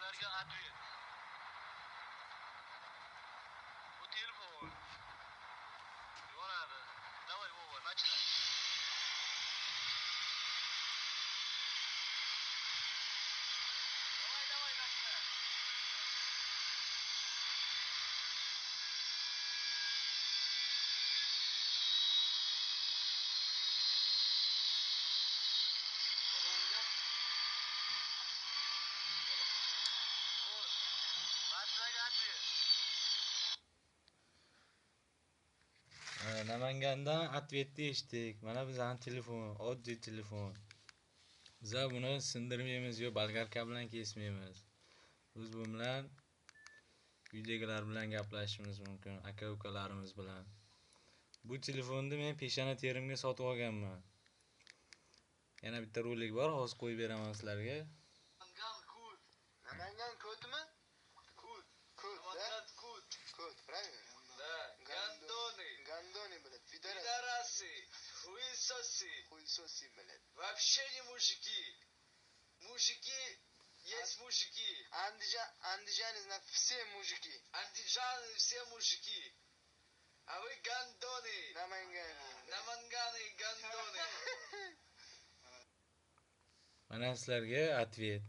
Sizlarga ответ. Bu telefon yonadi. Давай, Vova, начинай. Давай, давай, начинай. Namangandan ответni eshitdik. Mana bizning telefon, oddiy telefon. Biza buni sindirmaymiz yo bolgarka bilan kesmaymiz. Biz bu bilan uydagilar bilan gaplashishimiz mumkin, aka-ukalarimiz bilan. Bu telefonni men peshona terimga sotib olganman. Yana bitta rolik bor, hozir qo'yib beraman sizlarga. Namangan kut. Namangan kutmi? Kut. Kut, да? Namangan kut. Kut, правильно? Да. Гандоны. Гандоны, блядь, пидорасы. Пидорасы. Хуесосы. Хуесосы, блядь. Вообще не мужики. Мужики есть мужики. Андижане, все мужики. Андижаны все мужики. А вы гандоны. Namangani. Namangаны гандоны. Mana sizlarga ответ.